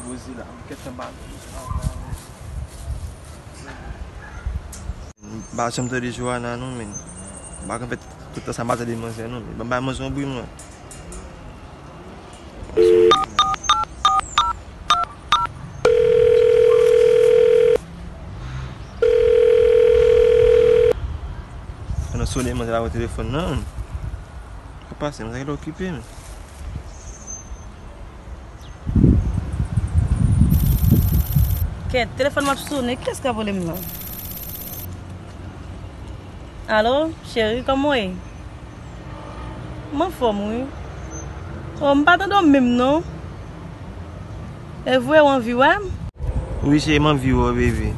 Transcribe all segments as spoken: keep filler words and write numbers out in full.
Poze la, m kèt anba. M pa janm tande Joana non, men. M pa konn fè tout tan sa m pa tande manzè non, men. Ban m bay manzè yon bri mwen. Pandan soleman te lave telefòn nan. Fò pase, mwen sa gentan okipe, men. Kèt, telefòn m ap sonnen. Kiyès k ap rele m lan? Alo, cheri, kòman w ye? M anfòm, wi. Oh, m pa tande w menm, non. E vre, w anvi wè m? Wi, cheri, m anvi wè w, bebe.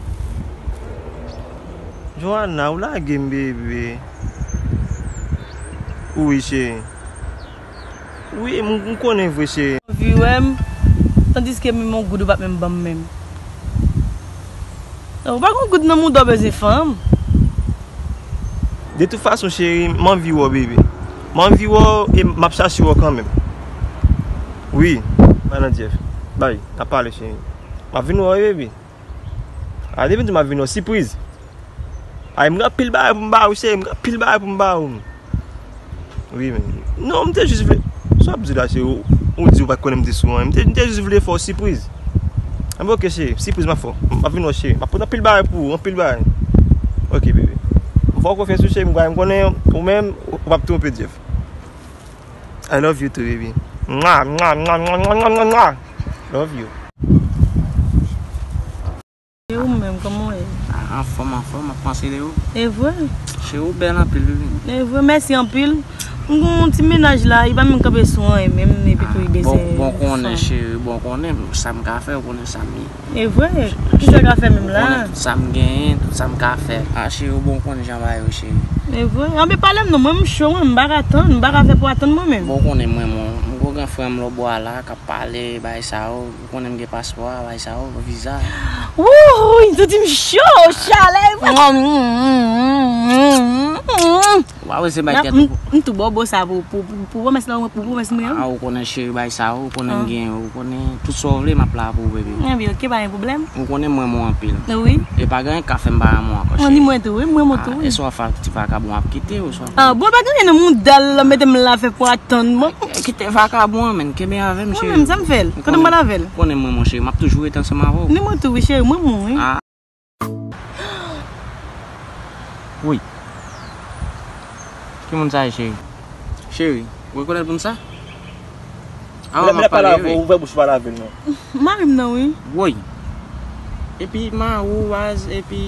Joana, ou lage m, bebe. Wi, cheri. Wi, m, m konnen vre, cheri. Anvi wè m, tandiske menm yon goud ou p ap menm ban m menm. Ou pa gen yon goud nan mouda w bezwen fanm. De tout fason, cheri, m anvi wè w, bebe. M anvi wè w e m ap chache wè w kanmenm. Wi, malandjèf. Bay, n ap pale, cheri. M ap vin wè w, bebe. A, depi m di m ap vin wè w, sipriz. Ay, m gen anpil bagay pou m ba ou, cheri, m gen anpil bagay pou m ba ou. Wi, men. Non, m te jis vle. Sa w ap di la, cheri? Ou, ou di ou pa t konnen m te sou anyen. M te, m te jis vle fè w sipriz. Anben, oke, cheri, sipriz m ap fè w. M ap vin wè w, cheri. M ap pote anpil bagay pou ou, anpil bagay. Oke, bebe. M fè w konfyans wi, cheri, m konnen ou menm, ou p ap twonpe Jeff. I love you too, baby. Mwa, mwa, mwa. Love you. E ou menm, kòman w ye? A, anfòm, anfòm, m ap panse de ou. E vre? Cheri, ou bèl anpil, wi. E vre, mèsi anpil. M gon ti mennaj la, li pa menm kanpe sou anyen menm, epi tou li bezwen fanm. Bon, bon konnen, cheri, bon konnen, sa m ka fè, ou konnen sa m ye. E vre? Kisa w ka fè menm la? Ou konnen tout sa m genyen, tout sa m ka fè. A, cheri, ou bon konnen jan bagay yo, cheri. E vre? Anben pale m non, mwen m cho, mwen, m pa ka tann, m pa ka fè pou atann mwen menm. Bon, ou konnen mwen, mwen, m gon gran frè m lòtbò a la, k ap pale, bagay sa yo. Ou konnen m gen paspò a, bagay sa yo, viza. Wouy, m santi m cho, chalè. Ou pa wè se bay tèt ou. M tou bobo sa pou, pou, pou, pou pwomès la, pou pwomès mwen an. A, ou konnen cheri bay sa yo, ou konnen m gen, ou konnen tout sa w vle, m ap la pou ou, bebe. Ebyen, oke, pa gen pwoblèm. Ou konnen m renmen w anpil. Wi. E pa gen anyen k ka fè m pa renmen w ankò, cheri. Ni mwen tou, wi, m renmen w tou, wi. E sa w ap fè ak ti vakabon ap kite ou sa w ap... A, bon, pa gen anyen nan mouda l, mete m la fè pou atann mwen. Kite vakabon an, men, kenbe avè m, cheri. Mwen menm, sa m fè l? Kote m pral avè l? Ou konnen mwen, mon cheri, m ap toujou rete ansanm avè w. Ni mwen tou, wi, cheri, mwen, mwen, wi. A. Wi. Ki moun sa ye, cheri? Cheri, ou rekonèt moun sa? Avan m ap pale, wi. Ouvè bouch ou pa lave l non. Mari m nan, wi. Woy. Epi mari w, baz, epi,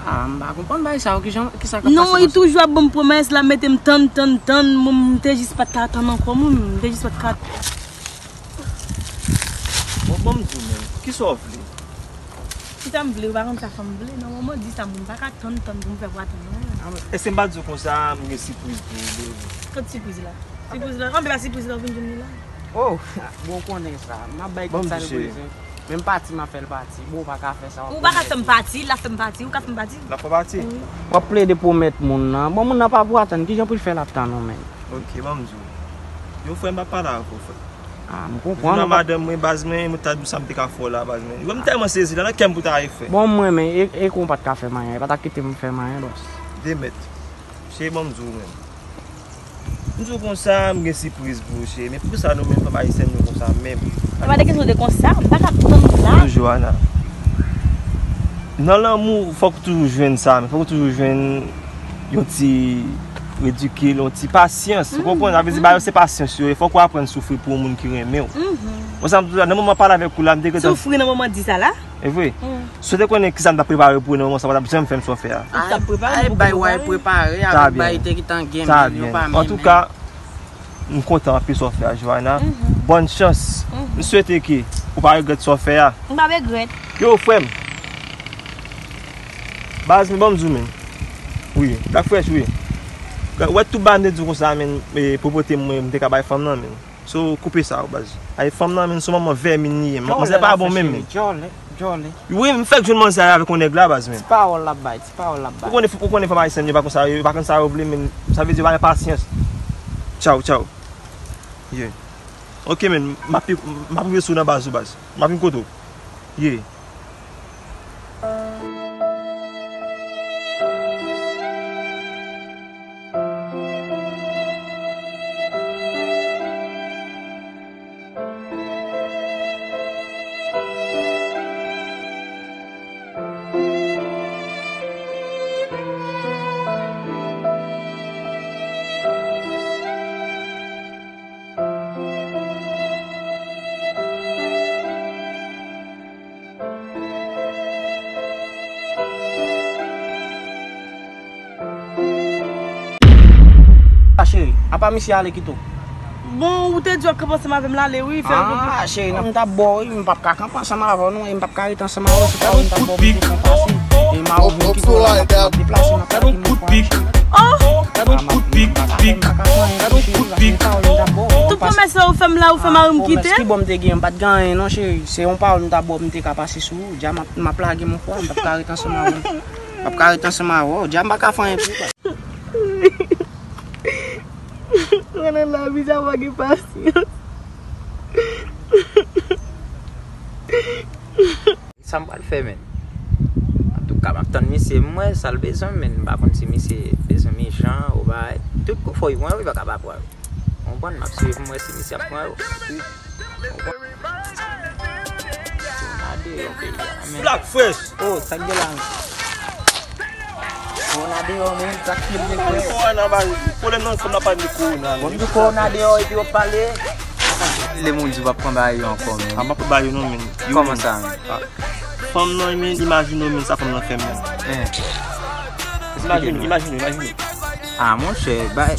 a, m pa konprann bagay sa yo, kijan, kisa k ap pase konsa? Non, li toujou ap ban m pwomès, l ap mete m tann, tann, tann, mwen, m te jis pa t ka tann ankò, mwen, m te jis pa t ka. Bon, ban m di w menm, kisa w vle? Kisa m vle, ou pa konn sa fanm vle, non, mwen, mwen di sa, mwen, m pa ka tann, tann pou m fè pou atann, non. Èske m pa di w konsa, m gen sipriz pou ou, baby? Kot sipriz la? Sipriz la, anben pa sipriz la, ou vin jwenn li la. Oh, bon, ou konnen sa. M ap bay tout sa nou bezwen. Menm pati, m ap fè l pati. Bon, ou pa ka fè sa. Ou pa ka fè m pati, l ap fè m pati. Ou ka fè m pati? L ap fè pati? Wi. W ap plede pwomèt moun nan. Bon, moun nan pa pou atann. Kijan pou l fè l ap tann ou menm? Oke, ban m di w. Yo, frè, m pa pale avè w, frè. A, m konprann. Vin nan madanm mwen, baz mwen, mwen ta di w sa m te ka fè w la, baz mwen. Yo, m tèlman sezi la, nan kè m pou ta ye, frè. Bon, mwen, men, e, e kon w pa t ka fè m anyen. E pa ta kite m fè m anyen, bòs. Demèt. Cheri, ban m di w menm. M di w konsa, m gen sipriz pou ou, cheri. Men poukisa nou menm fanm ayisyèn nou konsa menm? E pa de kesyon de konsa, m pa ka tann sa. Toujou, Ana. Nan lanmou, fòk ou toujou jwenn sa, men fòk ou toujou jwenn yon ti ridikil, yon ti pasyans. Ou konprann? Sa vle di, bagay yo se pasyans yo ye. Fòk ou aprann soufri pou yon moun ki renmen w. Bon, sa m di w la, nan moman m ap pale avèk ou la, m te gentan... Soufri nan moman di sa la? E vre. Si w te konnen kisa m t ap prepare pou ou nan moman sa, w pa t ap janm fè m sa w fè a. Ou t ap prepare, ou bay prepare avèk bay te gentan gen, men yo pa menm. Antouka, m kontan anpil sa w fè a, Joana. Bòn chans. M swete ke ou pa regrèt sa w fè a. M p ap regrèt. Yo, frè m. Baz, men ban m di w, men. Wi, Black Fresh, wi. Ou wè tout bagay m te di w konsa, men, e, pwopote mwen, m te ka bay fanm nan, men. So, koupe sa, baz. Ay, fanm nan, men, se yon manman vèmin li ye. Manzè pa bon menm, men. Djòlè, djòlè. Wi, m fèk jwenn manzè a avèk yon nèg la, baz, men. Ti pawòl l ap bay, ti pawòl l ap bay. Ou konnen, ou konnen fanm ayisyèn, yo pa konsa, yo pa konn sa yo vle, men. Sa vle di, yo pa gen pasyans. Tchaw, tchaw. Yeah. Ok, men, m ap, m ap rive sou nan baz ou, baz. M ap vin kote w. Yeah. A cheri, apa misye ale kite w? Bon, ou te di w ap kanpe ansanm avè m, l ale wi, fè l konprann. Ah, cheri, non, m t ap bo w wi, m p ap ka kanpe ansanm avè w non, e m p ap ka rete ansanm avè w, se pawòl m t ap bo w pou m te fè pase. E m a ou vin kite w la, m ap deplase, m ap kite w. Oh! Gad yon kout pik, pik. Gad yon kout pik. Tout pwomès la ou fè m la, ou fè mari m kite? Pwomès ki bon m te gen, m pa t gen anyen non, cheri. Se yon pawòl m t ap bo w pou m te ka pase sou ou. Dja m ap, m ap lage m yon fwa, m p ap ka rete ansanm avè w. M p ap ka rete ansanm avè w. Dja m pa ka fè anyen pou ou. Mwen nan lavi sa, m pa gen pasyans. Sa m pral fè, menn? Antouka, m ap tann misye, m wè sa l bezwen, menn. M pa konn si misye bezwen mechan ou bagay. Tout kou fò y pran yo, y pa ka pa pran yo. Ou konprann? M ap swiv, m wè si misye ap pran yo. Ou konprann? Tornado yon peyi a, menn. Black Fresh. Oh, sa k gen la, menn? Kowona deyò, menn, sa k fèt, menn, frè? Kowona, ba, pwoblèm nan, fò n ap pale de kowona, menn. Bon, di kowona deyò, epi w ap pale. Lè moun di w p ap pran bagay yo ankò, menn. A, m p ap pran bagay yo non, menn. Kòman sa, menn? A, fanm nan, menn, imajine w, menn, sa fanm nan fè, menn. Imajine w, imajine w, imajine w. A, monchè, bay,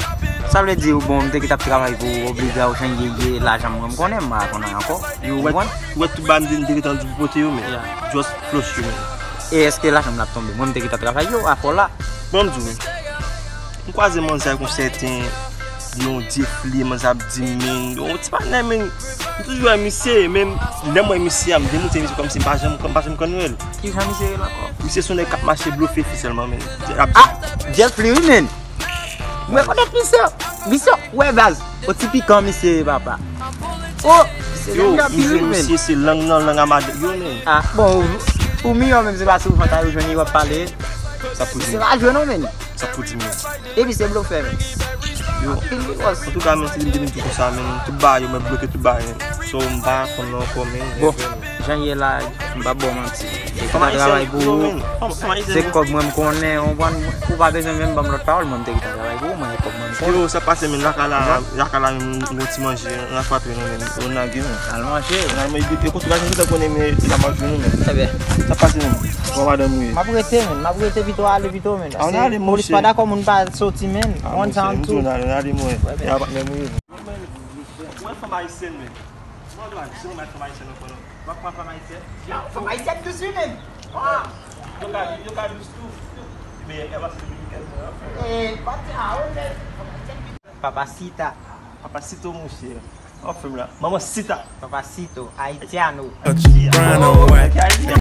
sa vle di, bon, m te gentan ap travay pou oblija w jan ye ye, lajan mwen, m konnen, m pa konnen ankò. Ou wè, ou wè tout bagay m te, m te gentan di pou pote yo, menn. Just flush yo, menn. E èske lajan m ap tonbe? Mwen, m te gentan travay yo, afò la. Bon, m di w, m kwaze manzè ak yon sèten, li yon Jeffly, manzè ap di m, menn, yon ti patnè, menn, m toujou wè misye, menm lè m wè misye a, m demoute misye kòmsi m pa janm, m pa janm konn wè l. Kijan misye ye la ankò? Misye se yon nèg k ap mache blofe fi sèlman, menn. Ah, Jeffly, wi, menn. M rekonèt misye. Misye, wè baz. O ti pikan misye ye, papa. Oh, misye yo, nèg anpil, wi, menn. Misye se lang nan lang a madanm yo, menn. Ah, bon, ou, ou miyò menm, se pa souvan ta yo jwenn li w ap pale. Sa pou di. Misye pa jwe non, menn. Sa pou di, menn. Epi se blofè, menn. Yo. Anpil li wòs. Antouka, menn, se li m te vin di konsa, menn. Tout bagay yo, mwen bloke tout bagay, menn. So, m pa konn non ankò, menn. Bon. Jan ye la, m p ap ba w manti. Se ki ta travay pou ou. Se kòb mwen m konnen, ou konprann, ou pa bezwen menm ban m lòt pawòl, mwen m te ki ta travay pou ou, mwen e kòb mwen m konnen. Yo, sa pase menm lakay la, lakay la menm yon ti manje, nan fatra menm, ou nan gen menm. Al manje. Nan men, e konsa pa gen tan konnen men la manje nou menm. Ebyen. Sa pase menm. Bon, madanm ou ye. M ap rete menm, m ap rete pito ale pito menm. An ale, monchè. Polis pa dakò moun pa soti menm. One time two. An ale, monchè, m di w, ale, mwen. Mwen fanm ayisyèn menm. Mwen dwa di, se mwen fanm ayisyèn ankò non. W ap pran fanm ayisyèn? Yo, fanm ayisyèn dous wi menm. Ah! Yo ka, yo ka dous tou. Men e pa se dominikèn non. Eh, pati a, ok. Fanm ayisyèn dous. Papacita. Papacito, monchè. An fè m la. Mamacita. Papacito, haitiano. Haitiano.